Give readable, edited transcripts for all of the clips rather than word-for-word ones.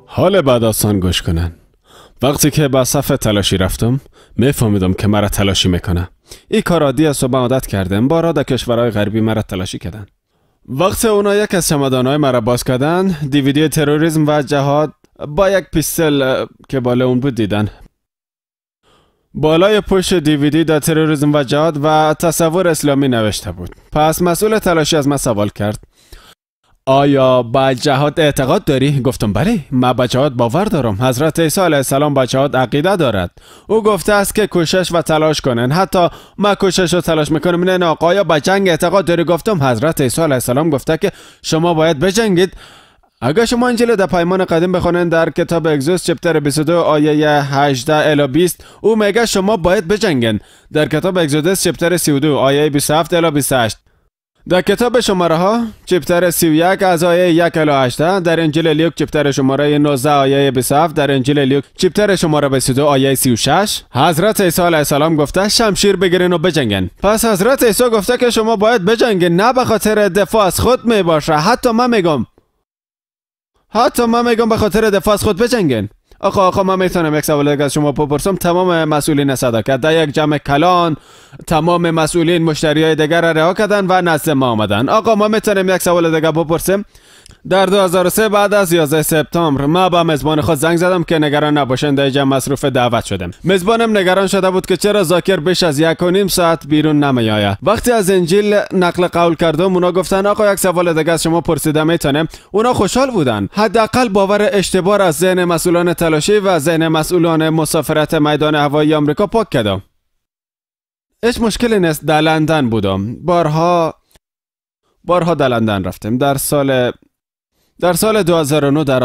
حال بعد آسان گوش کنن. وقتی که به صف تلاشی رفتم میفهمیدم که مرا تلاشی میکنه. این کار عادی است و به عادت کردم. بارها در کشورهای غربی مرا تلاشی کردن. وقتی اونا یک از چمدانهای مرا باز کردن، دیویدی تروریسم و جهاد با یک پیستل که بالا اون بود دیدن. بالای پشت دیویدی در تروریسم و جهاد و تصور اسلامی نوشته بود. پس مسئول تلاشی از من سوال کرد: آیا به جهاد اعتقاد داری؟ گفتم بله، من به جهاد باور دارم. حضرت عیسی علیه السلام به جهاد عقیده دارد. او گفته است که کوشش و تلاش کنن. حتی من کوشش و تلاش میکنم. نه آقا، آیا به جنگ اعتقاد داری؟ گفتم حضرت عیسی علیه السلام گفته که شما باید بجنگید. اگر شما انجیل در پیمان قدیم بخونین، در کتاب اگزوس چپتر 22 آیه 18 الی 20 او میگه شما باید بجنگین. در کتاب اگزودس چپتر 32 آیه 27 الی 28، در کتاب شماره ها chapter 31 از آیه 1 الی 8، در انجیل لیوک chapter شماره 19 آیه 27، در انجیل لیوک chapter شماره 22 آیه 36 حضرت عیسی علیه السلام گفته شمشیر بگیرین و بجنگن. پس حضرت عیسی گفته که شما باید بجنگین، نه به خاطر دفاع از خود می باشه. حتی من میگم به خاطر دفاع از خود بجنگین. آقا من میتونم یک سوال دیگه از شما بپرسم؟ تمام مسئولین صداقت در یک جمع کلان، تمام مسئولین مشتریای دیگر را رها کردن و نزد ما آمدن. آقا ما میتونیم یک سوال دیگه بپرسیم؟ در 2003 بعد از 11 سپتامبر ما با میزبان خود زنگ زدم که نگران نباشند، در جمع مصروف دعوت شدم. میزبانم نگران شده بود که چرا زاکر بیش از 1.5 ساعت بیرون نمیآید. وقتی از انجیل نقل قول کردم، اونا گفتن آقا یک سوال دیگه از شما پرسیده میتونم؟ اونا خوشحال بودن. حداقل باور اشتباه از ذهن مسئولان تلاشی و ذهن مسئولان مسافرت میدان هوایی آمریکا پاک کردم. هیچ مشکلی نیست. در لندن بودم. بارها در لندن رفتم. در سال 2009 در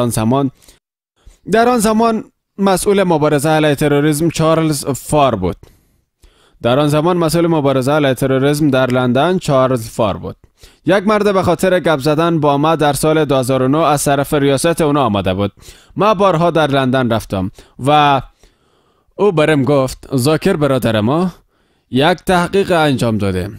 آن زمان مسئول مبارزه علیه تروریسم چارلز فار بود. در آن زمان مسئول مبارزه علیه تروریسم در لندن چارلز فار بود. یک مرد به خاطر گپ زدن با ما در سال 2009 از طرف ریاست اونا آمده بود. ما بارها در لندن رفتم و او برم گفت زاکر برادر ما یک تحقیق انجام داده.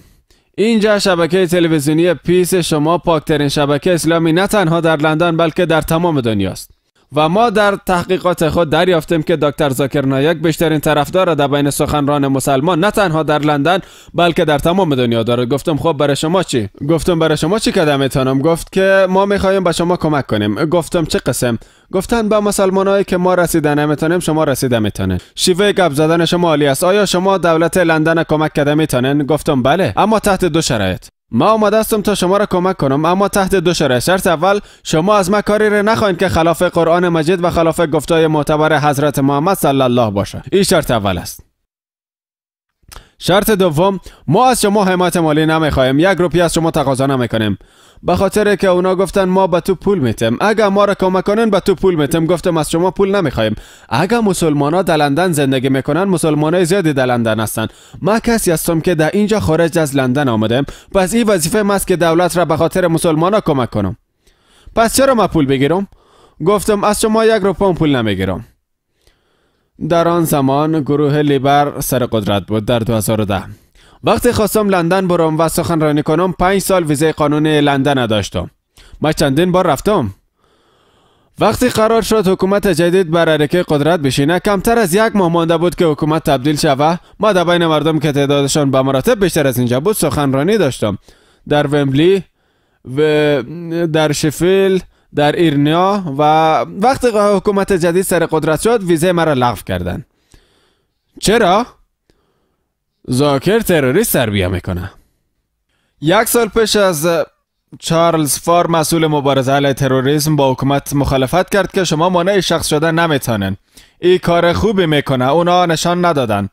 اینجا شبکه تلویزیونی پیس شما پاکترین شبکه اسلامی نه تنها در لندن بلکه در تمام دنیاست و ما در تحقیقات خود دریافتیم که دکتر زاکر نایک بیشترین طرفدار در بین سخنران مسلمان نه تنها در لندن بلکه در تمام دنیا دارد. گفتم خب برای شما چی؟ گفتم برای شما چی کردم میتونم؟ گفت که ما میخوایم به شما کمک کنیم. گفتم چه قسم؟ گفتن به مسلمانایی که ما رسیده نمیتونیم شما رسیده میتونین. شیوه گپ زدن شما عالی است. آیا شما دولت لندن کمک کرده میتونین؟ گفتم بله، اما تحت دو شرایط. ما آماده هستم تا شما را کمک کنم، اما تحت دو شرایط. شرط اول، شما از ما کاری را نخواهید که خلاف قرآن مجید و خلاف گفتای معتبر حضرت محمد صلی الله باشه. این شرط اول است. شرط دوم، ما از شما حمایت مالی نمیخواهیم، 1 روپیه از شما تقاضا نمیکنیم. به خاطر که اونا گفتن ما به تو پول میتیم، اگر ما را کمک کنن به تو پول میتیم. گفتم از شما پول نمیخوایم. اگر مسلمانا در لندن زندگی میکنن، مسلمانای زیادی در لندن هستن، ما کسی هستم که در اینجا خارج از لندن آمدم، پس این وظیفه ماست که دولت را به خاطر مسلمانا کمک کنم. پس چرا ما پول بگیرم؟ گفتم از شما 1 روپیه پول نمیگیرم. در آن زمان گروه لیبر سر قدرت بود. در 2010 وقتی خواستم لندن برم و سخنرانی کنم، 5 سال ویزای قانونی لندن نداشتم. من چندین بار رفتم. وقتی قرار شد حکومت جدید بر عرکه قدرت بشینه، کمتر از 1 ماه مانده بود که حکومت تبدیل شود. ما در بین مردم که تعدادشان به مراتب بیشتر از اینجا بود سخنرانی داشتم. در ومبلی و در شفیل، در ایرنیا. و وقتی حکومت جدید سر قدرت شد، ویزای مرا لغو کردن. چرا؟ زاکر تروریست تربیه میکنه. 1 سال پیش از چارلز فار مسئول مبارزه علیه تروریسم با حکومت مخالفت کرد که شما مانع شخص شدن نمیتونن. این کار خوبی میکنه. اونا نشان ندادن.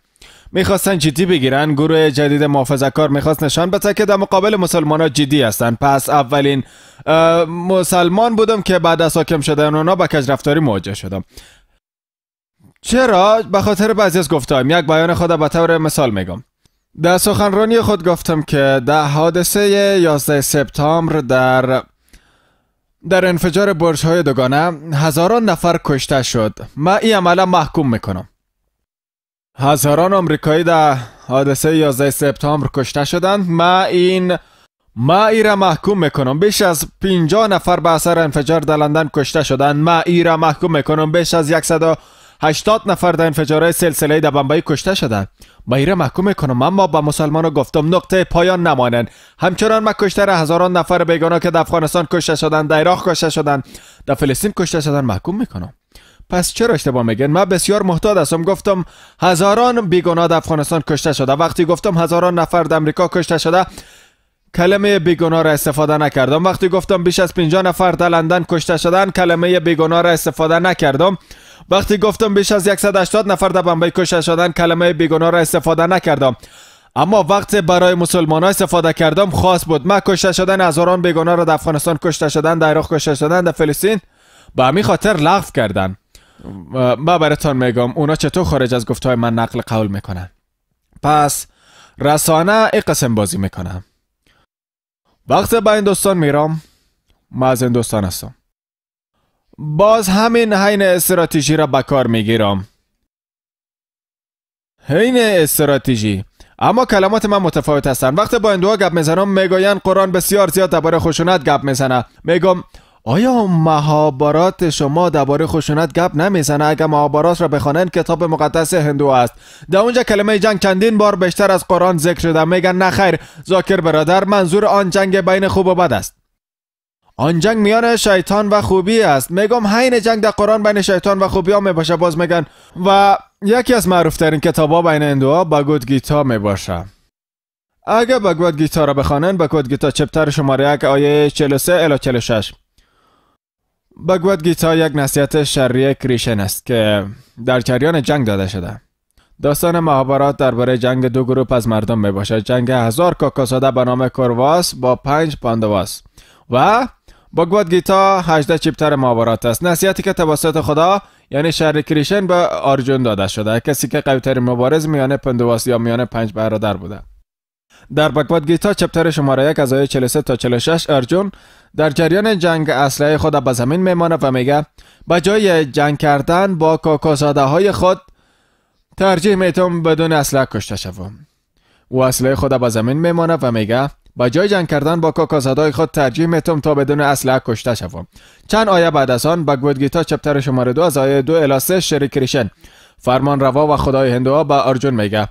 میخواستن جدی بگیرن. گروه جدید محافظه‌کار میخواست نشان بده که در مقابل مسلمان‌ها جدی هستند. پس اولین مسلمان بودم که بعد از حاکم شدن اونا با کجرفتاری مواجه شدم. چرا؟ به خاطر بعضی از گفتهایم. یک بیان خود به طور مثال میگم. در سخنرانی خود گفتم که در حادثه 11 سپتامبر در انفجار برج‌های دوگانه هزاران نفر کشته شد. من این عمل محکوم میکنم. هزاران آمریکایی در حادثه 11 سپتامبر کشته شدند. ما ای را محکوم میکنم. بیش از 50 نفر به اثر انفجار در لندن کشته شدند. ما ای را محکوم میکنم. بیش از 180 نفر در انفجارهای سلسله‌ای در بمبئی کشته شدند. ما ای را محکوم میکنم. اما به مسلمانان گفتم نقطه پایان نمانند. همچنان ما کشتار هزاران نفر بیگناه که در افغانستان کشته شدند، در عراق کشته شدند، در فلسطین کشته شدند محکوم میکنم. پس چرا اشتباه میگن؟ من بسیار محتاط هستم. گفتم هزاران بیگناه در افغانستان کشته شده. وقتی گفتم هزاران نفر در امریکا کشته شده، کلمه بیگناه را استفاده نکردم. وقتی گفتم بیش از 50 نفر در لندن کشته شدن، کلمه بیگناه را استفاده نکردم. وقتی گفتم بیش از 180 نفر در بمبئی کشته شدن، کلمه بیگناه را استفاده نکردم. اما وقتی برای مسلمان ها استفاده کردم خاص بود. من کشته شدن هزاران بیگناه را در افغانستان کشته شدن، در عراق کشته شدن، در فلسطین به همین خاطر لغو کردن. من براتان میگم اونا چطور خارج از گفتهای من نقل قول میکنن. پس رسانه ای قسم بازی میکنم. وقتی به هندوستان میرم، من از هندوستان هستم، باز همین حین استراتژی را به کار میگیرم. حین استراتژی، اما کلمات من متفاوت هستند. وقتی با هندوها گپ میزنم میگویند قرآن بسیار زیاد درباره خشونت گپ میزنه. میگم آیا مهابارات شما درباره خشونت گپ نمیزنه؟ اگر مهابارات را بخوانند کتاب مقدس هندو است، در اونجا کلمه جنگ چندین بار بیشتر از قرآن ذکر شده. میگن نه خیر ذاکر برادر، منظور آن جنگ بین خوب و بد است، آن جنگ میان شیطان و خوبی است. میگم حین جنگ در قرآن بین شیطان و خوبی ها میباشه. باز میگن و یکی از معروف ترین کتاب ها بین هندوها بگود گیتا میباشه. اگر بگود گیتا را بخوانند، بگود گیتا chapter شماره 1 آیه 43 الی 46. بگود گیتا یک نصیحت شری کریشن است که در جریان جنگ داده شده. داستان مهابارات درباره جنگ دو گروه از مردم می باشد. جنگ 1000 کاکاساده به نام کورواس با 5 پاندواس و بگود گیتا 18 chapter مهابارات است. نصیحتی که توسط خدا یعنی شری کریشن به آرجون داده شده، کسی که قوی‌ترین مبارز میان پاندواس یا میان 5 برادر بوده. در بگود گیتا chapter شماره 1 از آیه 43 تا 46 ارجون در جریان جنگ اسلحه خود به زمین میمانه و میگه به جای جنگ کردن با کاکازاده های خود ترجیح میتم بدون اسلحه کشته شوم. او اسلحه خود به زمین میمانه و میگه به جای جنگ کردن با کاکازاده های خود ترجیح میتم تا بدون اسلحه کشته شوم. چند آیه بعد از آن بگود گیتا chapter شماره 2 از آیه 2 الی 3 شری کریشن فرمان روا و خدای هندوها به ارجون میگه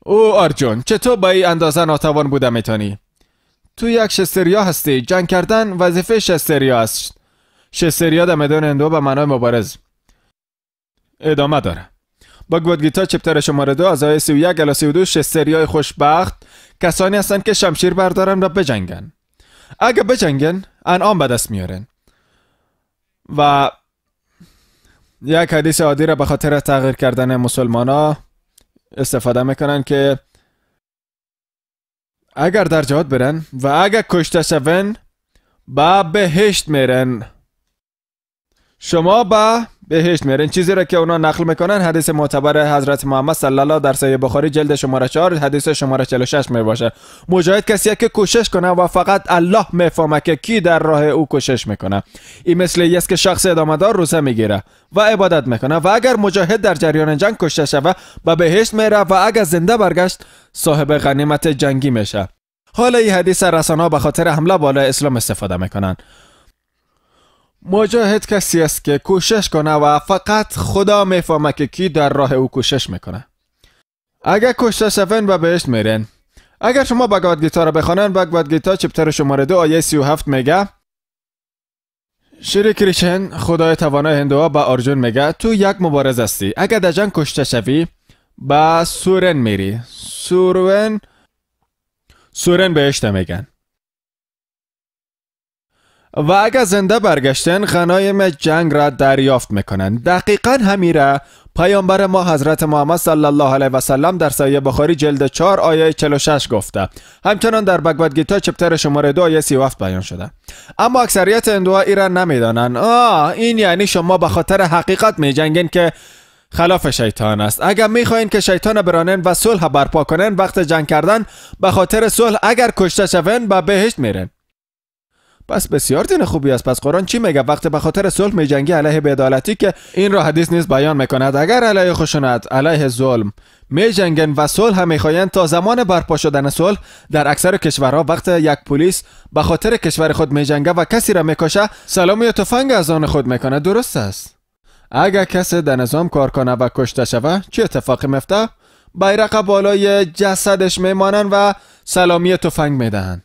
او ارجون چطور به این اندازه ناتوان بوده میتونی؟ تو یک شستریا هستی، جنگ کردن وظیفه شستریا است. شستریا در میدان هندو به معنای مبارز. ادامه داره. بگود گیتا chapter شماره 2 از آیه 31 الی 32 شستریای خوشبخت کسانی هستند که شمشیر بردارن و بجنگن. اگه بجنگن انعام به دست میارن. و یک حدیث عادی را به خاطر تغییر کردن مسلمانا استفاده میکنن که اگر در جهاد برن و اگر کشته شون به بهشت میرن. شما به بهشت میرن. چیزی را که اونا نقل میکنن حدیث معتبر حضرت محمد صلی الله در صحیح بخاری جلد شماره 4 حدیث شماره 46 میباشه. مجاهد کسیه که کوشش کنه و فقط الله میفهمه که کی در راه او کوشش میکنه. این مثل است که شخص ادامه دار روزه میگیره و عبادت میکنه و اگر مجاهد در جریان جنگ کشته شوه به بهشت میره و اگر زنده برگشت صاحب غنیمت جنگی میشه. حالا این حدیث رسانه‌ها به خاطر حمله بالای اسلام استفاده میکنن. مجاهد کسی است که کوشش کنه و فقط خدا میفهمه که کی در راه او کوشش میکنه. اگر کشته شون به بهشت میرن. اگر شما بگواد گیتا را بخوانن، بگواد گیتا chapter شماره 2 آیه 37 میگه شری کریشن خدای توانای هندوها به ارجون میگه تو یک مبارز هستی، اگر در جنگ کشته شوی به سورن میری. سورن بهشت میگن. و اگر زنده برگشتن غنایم جنگ را دریافت میکنن. دقیقا همیره پیامبر ما حضرت محمد صلی الله علیه و سلم در صحیح بخاری جلد 4 آیه 46 گفته. همچنان در بگواد گیتا chapter شماره 2 آیه 37 بیان شده. اما اکثریت هندوها ایران نمیدانن. این یعنی شما به خاطر حقیقت میجنگین که خلاف شیطان است. اگر میخواین که شیطان برانن و صلح برپا کنن وقت جنگ کردن به خاطر صلح اگر کشته شون به بهشت میرن. پس بسیار دین خوبی است. پس قرآن چی میگه؟ وقتی به خاطر صلح میجنگی علیه بی‌عدالتی که این را حدیث نیز بیان میکند، اگر علیه خشونت، علیه ظلم میجنگن و صلح هم میخواین، تا زمان برپا شدن صلح در اکثر کشورها وقت یک پلیس به خاطر کشور خود میجنگه و کسی را میکشه، سلامی تفنگ از آن خود میکنه. درست است. اگر کسی در نظام کار کنه و کشته شوه، چه اتفاقی میفته؟ بیرق بالای جسدش میمانن و سلامی تفنگ میدهند.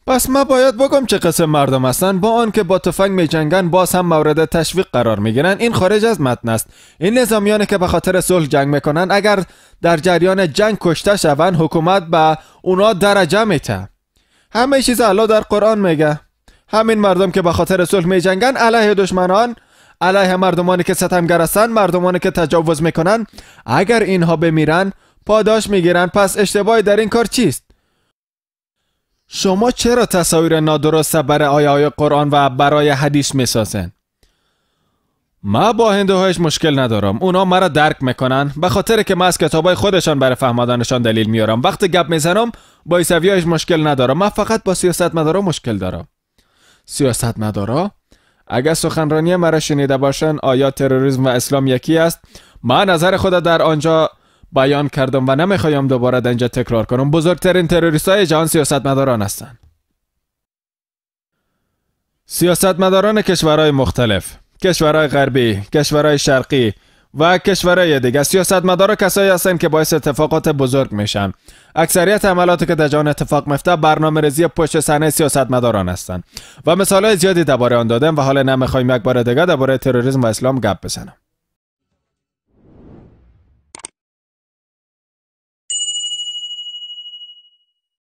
پس ما باید بگم چه قسم مردم هستند. با آن که با تفنگ می جنگن باز هم مورد تشویق قرار میگیرن. این خارج از متن است. این نظامیانی که به خاطر صلح جنگ میکنن، اگر در جریان جنگ کشته شوند، حکومت به اونا درجه میته. همه چیز الله در قرآن میگه. همین مردم که به خاطر صلح می جنگن علیه دشمنان، علیه مردمانی که ستمگر هستند، مردمانی که تجاوز میکنن، اگر اینها بمیرن پاداش میگیرن. پس اشتباهی در این کار چیست؟ شما چرا تصاویر نادرست برای آیه های قرآن و برای حدیث میسازن؟ ما با هندوهایش مشکل ندارم، اونا مرا درک میکنن به خاطر که من از کتابای خودشان برای فهمادنشان دلیل میارم. وقتی گپ میزنم با عیسویایش مشکل ندارم، من فقط با سیاستمدارا مشکل دارم. سیاستمدارا؟ اگر سخنرانی مرا شنیده باشن، آیا تروریسم و اسلام یکی است؟ من نظر خود در آنجا بیان کردم و نمیخوایم دوباره در اینجا تکرار کنم. بزرگترین تروریست های جهان سیاستمداران هستند. سیاستمداران کشورهای مختلف، کشورهای غربی، کشورهای شرقی و کشورهای دیگه. سیاستمدارا کسایی هستند که باعث اتفاقات بزرگ میشن. اکثریت عملاتی که در جهان اتفاق میفته برنامه‌ریزی پشت صحنه سیاستمداران هستند و مثالهای زیادی درباره آن دادم و حالا نمیخوایم یک بار دیگه درباره تروریسم و اسلام گپ بزنم.